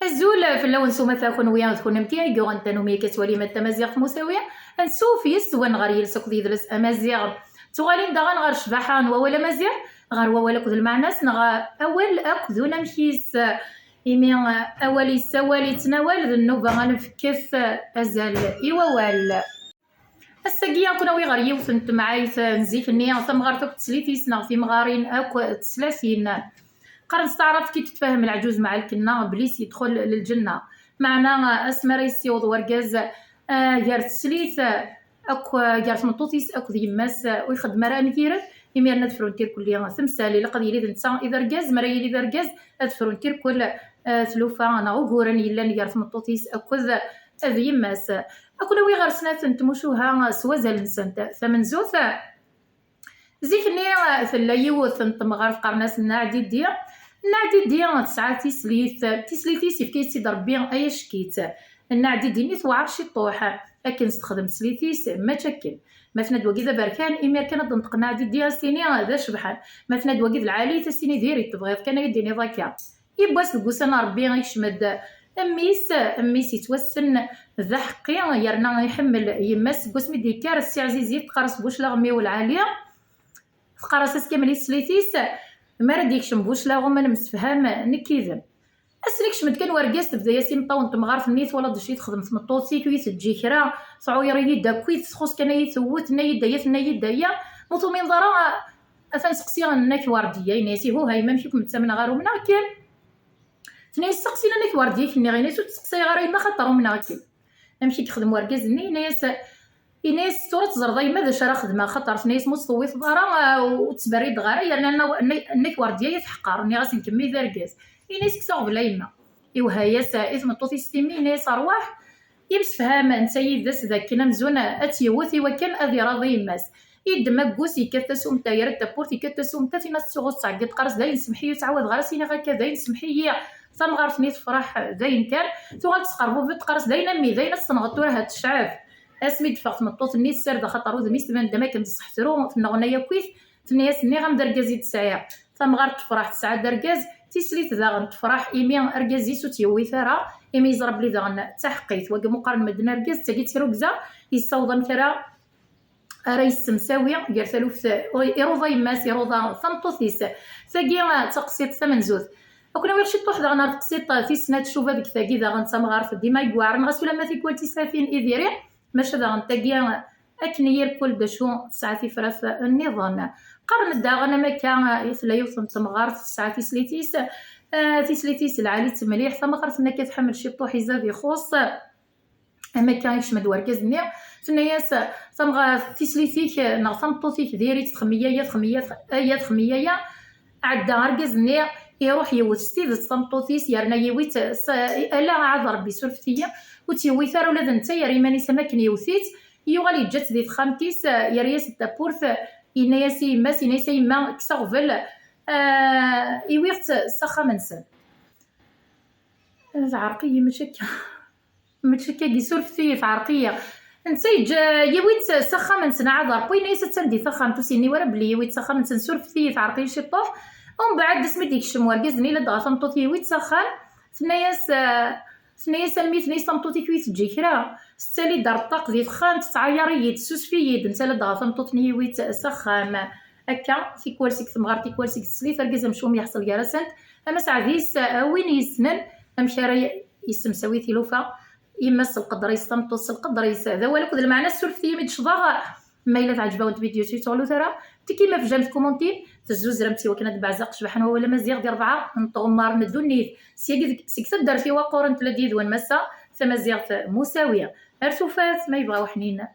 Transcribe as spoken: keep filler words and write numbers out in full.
Azul fell-awen s umata, kunwi d kunemti i yuɣen tanumi akka ttwalim at tamaziɣt Musawi. Ansuf yes-wen ɣer yiles akked yidles amaziɣ. Tuɣalin daɣen ɣer ccbaḥa n wawal amaziɣ, ɣer wawal akked lmeɛna-s, neɣ awal akked unamek-is. Imi awal yessawal, yettnawal, d nnuba ad nefket azal i wawal. Ass-agi, ad ken-awiɣ ɣer yiwet n temɛayt n zik-nni, tamɣart akk teslit-is neɣ timɣarin akk teslatin. Qqaren s taɛrabt: كي تتفاهم العجوز مع الكنة إبليس يدخل للجنة. Meɛna, asmi ara yessiweḍ wergaz, ah, gar teslit, ah, akk, ah, gar tmeṭṭut-is akked yemma-s, ah, ur ixeddem ara amgired, imiren ad frunt irkelli temsal. Ilaq ad yili d netta i d argaz, mi ara yili d argaz, ad frunt irkel, ah, tlufa neɣ uguren yellan gar tmeṭṭut-is akked d yemma-s. Ad ken-awiɣ ɣer snat n tmucuha s wazal-nsent. Tamenzut, zik-nni tella yiwet n temɣart qqaren-as Nna Ɛdidi. Nna Ɛdidi tesɛa tislit, tislit-is yefka-yas-tt-id Rebbi ay acekkit. Nna Ɛdidi-nni tewɛer ciṭuḥ, akken s-texdem teslit-is, mačči akken. Ma tenna-d wagi d aberkan, imir kan ad d-tenṭeq Nna Ɛdidi ad s-tini d acebḥan. Ma tenna-d wagi d lɛali, ad s-tini diri, tebɣiḍ kan ad yi-d-tiniḍ akka. Yiwwas deg wussan n Rebbi ikcem-d mmi-s, mmi-s yettwassen d aḥeqqi, yerna iḥemmel yemma-s. Seg wasmi d-yekker, ssi Ɛzizit teqqar-as Buclaɣem-iw lɛali, teqqar-as ass kamel i teslit-is, mi ara d-yekcem Buclaɣem ad nemsefham nekk yid-m. Ass-nni ikcem-d kan wergaz, tebda-yas imeṭṭawen n temɣart-nni, twalaḍ d acu i texdem tmeṭṭut-ik, ur yi-teǧǧi kra, tɛuyer-iyi-d akkit, txuṣ kan ad yi-tewwet, tenna-yi-d aya, tenna-yi-d aya, ma ur tumineḍ ara, atan seqsi Nna Kwardiya, yenna-yas: "Ihuh a yemma, amek i kem-ttamneɣ ara umneɣ-kem?" Tenna-yas: "Seqsi Nna Kwardiya, i k-nniɣ." Yenna-yas: "Ur tt-seqsayeɣ ara yemma, axaṭer umneɣ-kem." Amek i yexdem wergaz-nni? Yenna-yas, yenna-yas: "Tura teẓreḍ a yemma d acu ara xedmeɣ, axaṭer," tenna-yas, "ma ur s-tewwiteḍ ara, ah, ur tt-sberrideɣ ara, yerna Nna, Nna, Nna Kwardiya ad teḥqer." Nniɣ-as: "Nekk mmi d argaz." Yenna-yas: "Kkes aɣbel a yemma." Iwehha-yas i tmeṭṭut-is timmi, yenna-yas: "Rwaḥ." Yemsefham netta yid-s dakken amzun ad tt-yewwet i wakken ad iraḍi yemma-s. Yeddem aggus, yekkat tasumta, yerra-d tawwurt, yekkat tasumta, tinna tettsuɣu tettɛeggiḍ, teqqar-as: "Dayen semḥ-iyi, ur ttɛawadeɣ ara s-iniɣ akka, dayen semḥ-iyi." Tamɣart-nni tefreḥ dayen kan, tuɣal tesqerbubeḍ, teqqar-as: "Dayen a mmi, dayen ad s-tenɣeḍ tura, ha tecɛef." Asmi d-teffeɣ tmeṭṭut-nni tessared axaṭer udem-is tban-d am akken d ṣṣeḥ tru, tenneɣna yakk-it, tenna-yas: "Nniɣ-am d argaz i d-sɛiɣ." Tamɣart tefreḥ tesɛa-d argaz, tislit daɣen tefreḥ imi argaz-is ur tt-yewwit ara, imi yeẓra belli daɣen d taḥeqqit. Wagi muqaren medden argaz, d tagi d tirugza, yessaweḍ amek ara ara yessemsawi gar taluft, iruḍa yemma-s, iruḍa tameṭṭut-is. Tagi, ah, d taqsiṭ tamenzut. Ad ken-awiɣ ciṭuḥ daɣen ar teqsiṭ tis snat, tcuba deg tagi daɣen d tamɣart dima i iweɛren, ɣas ulamma tikwal tislatin i diri, maca daɣen tagi akken i irkul d acu tesɛa tifrat nniḍen. Qqaren-d daɣen am akka, ah, tella yiwet n temɣart tesɛa tislit-is, ah, tislit-is lɛali-tt mliḥ, tamɣart-nni akka tḥemmel ciṭuḥ, izad ixuṣ. Am akka ikcem-d wergaz-nni, tenna-yas: "Tamɣa-, tislit-ik neɣ tameṭṭut-ik diri-tt, txemmi aya, txemmi aya, txemmi aya." Ɛedda argaz-nni, iruḥ yewwet s tidet tameṭṭut-is, yerna yiwi-tt s, ala aɛad Rebbi, surfet-iyi, ur tt-yewwit ara ula d netta, yerra iman-is am akken yewwet-itt, yuɣal yeǧǧa-tt di texxamt-is, yerra-yas-d tawwurt, yenna-yas i yemma-s, yenna-yas: "A yemma, kkes aɣbel, ah, iwiɣ-tt s axxam-nsen." Teɛreq-iyi, mačči akka. Mačči akka, surfet-iyi, teɛreq-iyi. Netta yeǧǧa, yiwi-tt s axxam-nsen, aɛad Rebbi, yenna-yas: "Attan di texxamt." Ur s-yenni wara belli yiwi-tt s axxam-nsen, surfet-iyi, teɛreq-iyi ciṭuḥ. Umbeɛd, asmi d-yekcem wergaz-nni, ladɣa tameṭṭut yiwi-tt s axxam, tenna-yas, ah, tenna-yas: "A mmi," tenna-yas, "tameṭṭut-ik ur yi-teǧǧi kra. Tettali-d ar ṭṭaq di texxamt, tettɛayar-iyi-d, tessusef-iyi-d." Netta ladɣa tameṭṭut-nni yiwi-tt s axxam. Akka, tikwal seg temɣart, tikwal seg teslit, argaz amcum yeḥṣel gar-asent. Amaseɛd-is, ah, win yessnen amek ara y-, yessemsawi tilufa, yemma-s s lqedr-is, tameṭṭut s lqedr-is. D awal akked lmeɛna, ssurfet-iyi mi d-ccḍeɣ. Ma yella teɛǧeb-awen tvidyut, ur tettɣellut ara, tekkim afjam, tkumuntim, tezzuzremt i wakken ad d-beɛzeɣ ccbaḥa n wawal amaziɣ di rebɛa n tɣemmar n ddunit. Syagi deg, seg taddart-iw aquren tella-d yid-wen massa tamaziɣt Musawi. Ar tufat, ma yebɣa uḥnin.